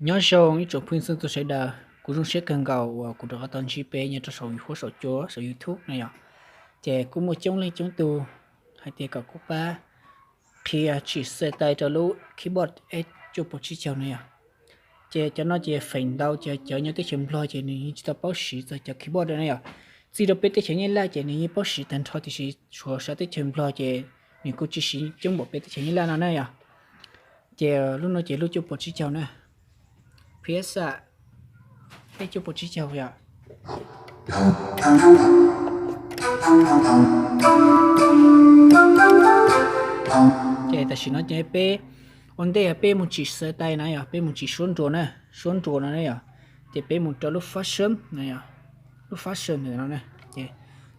Nyob zoo ib tsoom phooj ywg txhua tus sawv daws, kuv zoo siab kawg nkaus uas kuv rov qab tau ntsib peb nyob rau saum huab saum cua saum YouTube no yom. Ces kuj muaj coob leej coob tus hais tias kom kuv pab qhia tsim xais tais rau lub keyboard F cuaj puas tsib caug no yom. Ces cov no ces feem ntau ces cov nyob teb chaws Nplog ces nws yeej tsis tau paub siv txog cov keyboard no yom. Txij rau peb teb chaws Nyab Laj ces nws yeej paub siv tag nrho tiam sis tshuav sawv teb chaws Nplog ces nws kuj tsis siv coob npaum peb teb chaws Nyab Laj no na yom. Ces lub no ces lub cuaj puas tsib caug na, Piazza, peb cuaj puas tsib caug yom. Ces tam sim no ces peb ua ntej peb mus tsim xais tais na yom, peb mus tsim suab nruas na, suab nruas no na yom. Ces peb mus rau lub function no yom, lub function ntawm no na. Ces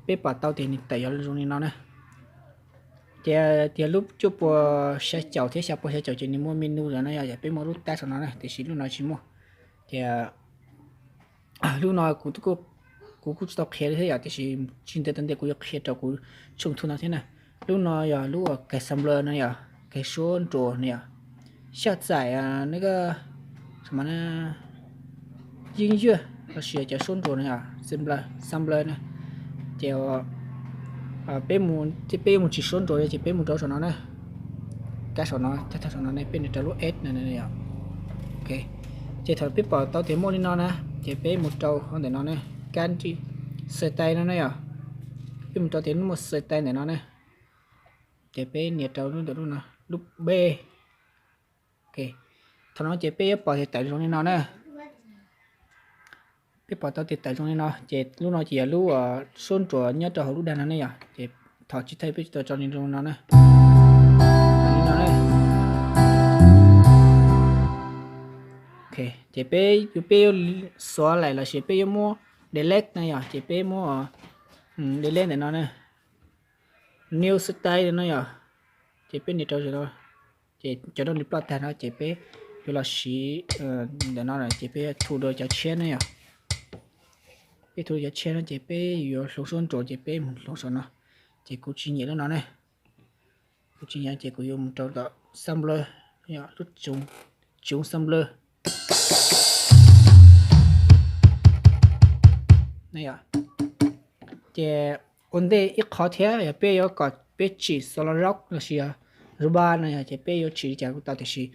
peb pom tau tias nws tawm yog zoo li no na. Ces tias lub cuaj puas xya caum thiab xya puas xya caum ces nws muaj menu lawm no yom, peb muaj lub tab saum no na, tiam sis lub no tsis muaj. Ces lub no kuv kuj tsis tau qhia li thiab yom, tiam sis tsis ntev tom ntej kuv yuav qhia rau kuv tshooj YouTube no thiab na. Lub no yog lub keg sampler no yom, keg suab nruas no yom. Xya txaim na, yeeb yuag los sis cov suab nruas no yom, sampler, sampler na. Ces peb mus, peb yuav mus tsim suab nruas ces peb mus rau saum no na. Kab saum no, thawj thawj saum no ne, peb nias rau lub S no. Ces thaum peb pom tau tias muaj li no na, ces peb mus rau hauv ntawm no ne, kab xais tais no na yom. Peb mus rau tias muaj xais tais ntawm no na. Ces peb nias rau lub ntawm lub no, lub B. Thaum no ces peb yuav pom tias tawm zoo li no na. Peb pom tau tias tawm zoo li no ces lub no ces yog lub suab nruas nyob rau hauv lub dag no ne yom. Ces thaum tsis thawj peb tsis tau tso li no na. Li no na. Ces peb yuav, peb yuav xuav laim los sis peb yuav muab delete na yom, ces peb muab delete ntawm no na. New style no yom. Ces peb nias rau no, ces cov no nws ploj tag no ces peb yuav los siv ntawm no ces peb thu dua cov tshiab ne yom. Peb thu dua cov tshiab no ces peb yuav hloov suab nruas ces peb mus hloov saum no. Ces kuv tsis nyiam lub no ne. Kuv tsis nyiam ces kuv yuav mus rau tom sampler, lub tsoov sampler ne yom. Ces ua ntej ib qho thiab yog peb yuav kom peb tsim solo rock los sis yog rubber no yom, ces peb yuav tsim li cas kuj tau tiam sis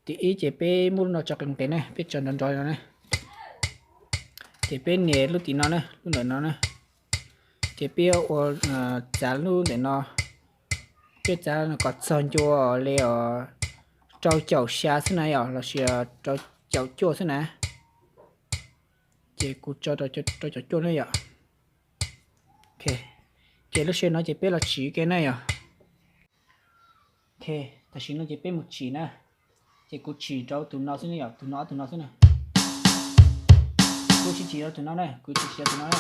tim ib ces peb muab lub no tso qees qees ne, peb tso nrov nrov no ne. Ces peb nias lub tim no ne, lub ntawm no ne. Ces peb yuav ua txav lub ntawm no, peb txav kom txog ncua li os rau caum xya xwb na yom, los sis rau caum cuaj xwb na. Ces kuv tso rau caum cuaj na yom. Ces lub sij hawm no ces peb los tsim ke na yom. Tam sim no ces peb mus tsim na. Ces kuv tsim rau tus no xwb ne yom, tus no ob tug no xwb na. Kuv tsis tsim rau tus no na, kuv tsis tsim rau tus no na.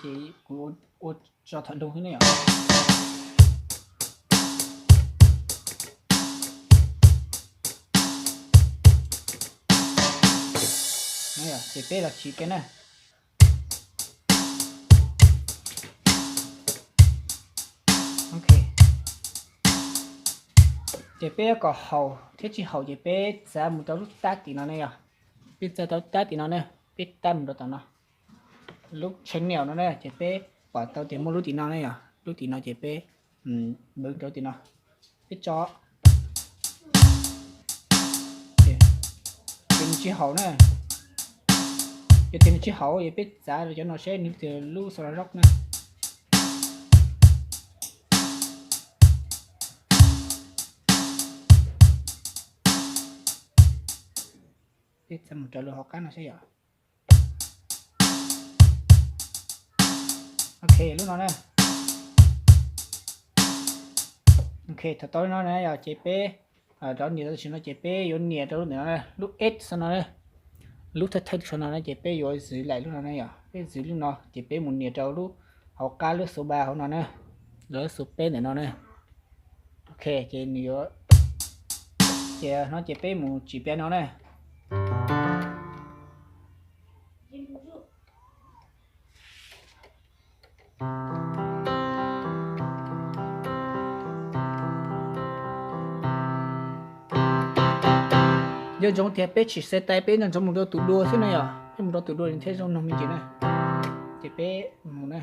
Ces kuv ua tso tham doo xwb ne yom. Ces peb los tsim ke na. Ces peb yuav kom haum thiab tsis haum ces peb txav mus rau lub tab tim no ne yom. Peb txav rau lub tab tim no ne, peb tab mus rau tom no. Lub channel no na ces peb pom tau tias muaj lub tim no ne yom. Lub tim no ces peb npwv rau tim no. Peb tso. Ces nws tsis haum na. Yog tias nws tsis haum ces peb txav rau cov no seb nws tias lub solo rock na. Peb txav mus rau lub hauv qab no seb yom. Ok, lub no na. Ok, thaum tau lub no na yom, ces peb rov nias rau tam sim no ces peb yuav nias rau lub ntawm no, lub S xwb no na. Lub thawj thawj xwb no na ces peb yuav zwv laim lub no na yom, peb zwv lub no ces peb mus nias rau lub hauv qab lub xu ba hauv no na, lub xu peb ntawm no na. Ok, ces nws yuav, ces no ces peb mus tsim piano na. Nco ntsoov tias peb tsis xav tais, peb nco ntsoov mus rau tus dua xwb na yom, peb mus rau tus dua nws thiaj zoo mloog me ntsis na. Ces peb mus na.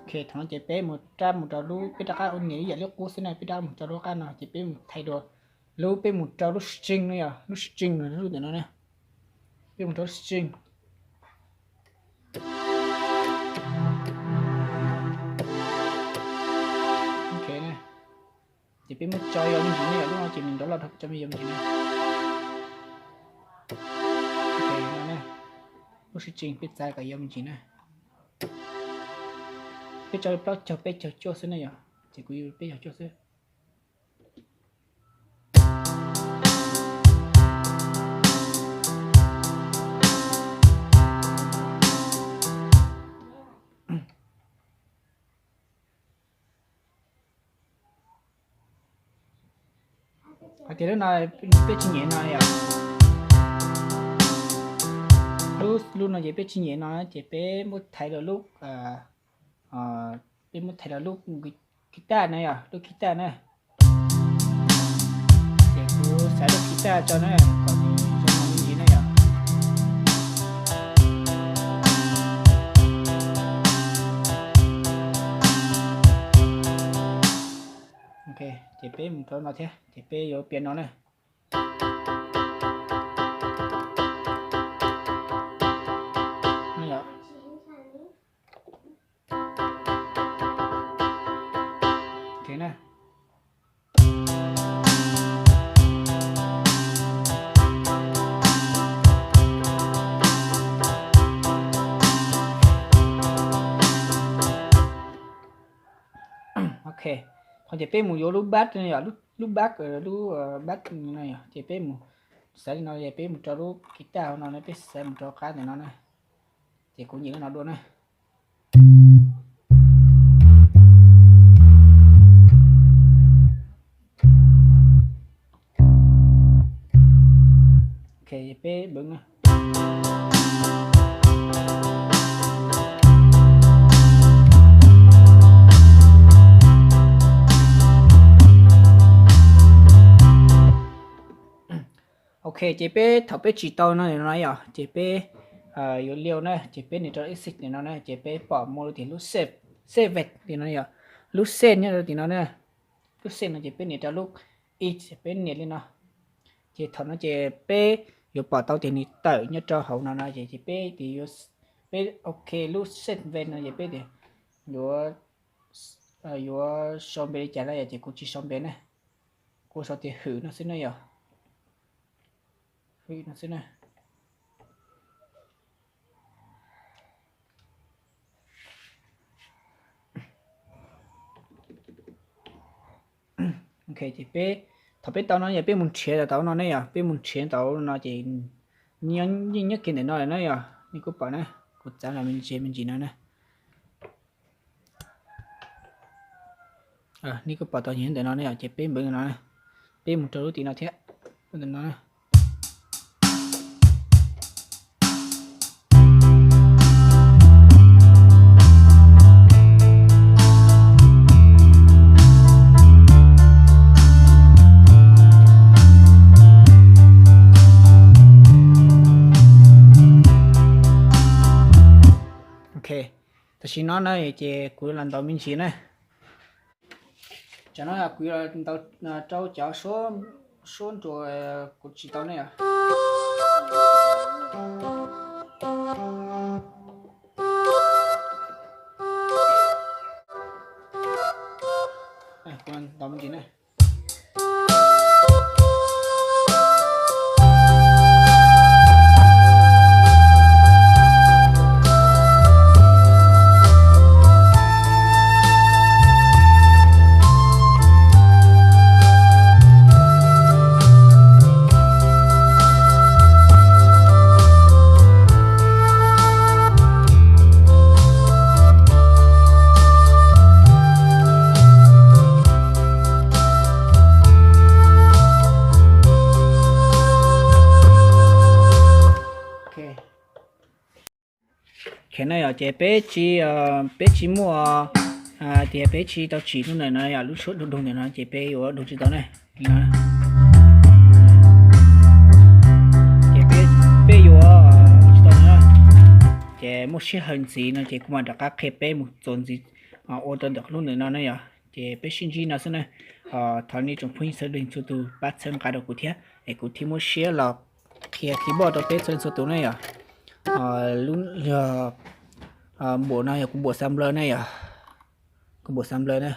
Ok, thaum no ces peb mus rau, mus rau lub, peb rov qab ua niam ib yam li qub xwb na, peb rov qab mus rau lub qab no ces peb mus thaiv dua lub, peb mus rau lub string no yom, lub string no, lub ntawm no na. Peb mus rau lub string. Ok, ces peb muab tso yau me ntsis ne, lub no ces nws nrov los rau cov me yau me ntsis na. Ok, no na, lub string peb txav kom yau me ntsis na. Peb tso plaub caug peb caug cuaj xwb na yom, ces kuv yuav peb caug cuaj xwb. Hais tias lub no peb tsis nyem no yom. Lub, lub no ces peb tsis nyem no ces peb muab thaiv rau lub, peb muab thaiv rau lub guitar na yom, lub guitar na. Ces kuv xaiv lub guitar tso na, kom nws zoo me ntsis na yom. Ok, ces peb mus rau no thiab, ces peb yuav piano na. Ok na. Ok, qhov ces peb mus yuav lub bass no yom, lub bass, lub bass no yom, ces peb mus, xaiv li no ces peb mus rau lub guitar hauv no na, peb xaiv mus rau qab ntawm no na. Ces kuv nyem lub no dua na. Ok, peb npwv na. Ok, ces peb thaum peb tsis tau no no yom, ces peb yuav liau na, ces peb nias rau exit no na, ces peb pom muaj lub tias lub save, save li no yom, lub save nyob rau tim no na. Lub save no ces peb nias rau lub i, peb nias li no. Ces thaum no ces peb yuav pom tau tias nws tawm nyob rau hauv no no ces, ces peb tias yuav, peb ok lub save no ces peb tias yuav, yuav sau npe li cas na yom, ces kuv tsis sau npe na, kuv sau tias Hwm no xwb na yom. Hwm no xwb na. Ok, ces peb, thaum peb tau no yog peb mus nrhiav tau no ne yom, peb mus nrhiav tau no ces yeej nyob kiag ntawm no lawm na yom, nej kuj pom na, kuv txav los me ntsis me ntsis no na. Nej kuj pom tau nyob ntawm no ne yom, ces peb npwv no, peb mus rau lub tim no thiab, lub tim no na. Ok, tam sim no na ces kuv los ntaus me ntsis na. Tsam no kuv yuav ntaus rau cov suab nruas kuv tsis tau ne yom. Kuv ntaus me ntsis na. No yog ces peb tsis, peb tsis muaj, tias peb tsis tau tsim lub ntawm no yog lub suab dug dug ntawm no ces peb yuav dug tsis tau ne. Ces peb yuav tsis tau no. Ces muaj sij hawm ntxiv no ces kuv mam rov qab qhia peb mus txuas ntxiv ua rau ntawm lub ntawm no ne yog. Ces peb sib ntsib no xwb na. Thov nej tsoom phooj ywg sawv daws txhua tus pab txhawb nqa rau kuv thiab es kuv thiaj muab siab los qhia keyboard rau peb txhua leej txhua tus ne yog. Lub, npaum no yog kuv npaum sampler ne yog. Kuv npaum sampler na.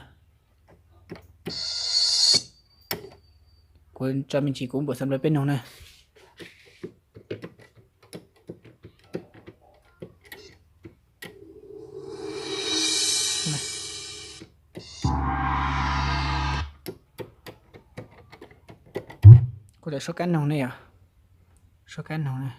Kuv tso me ntsis kuv npaum sampler peb noog na. Kuv tawm suab kab noog ne yog. Suab kab noog na.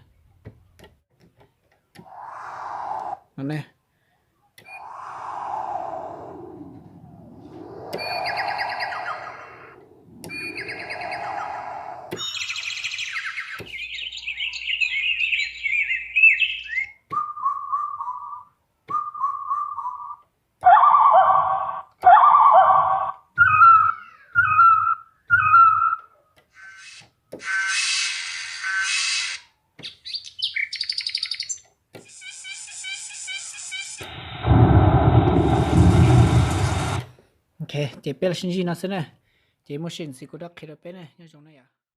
Ok, ces peb los sib ntsib no xwb na. Ces muaj sij hawm ntxiv kuv rov qhia rau peb na, nyob zoo na yom.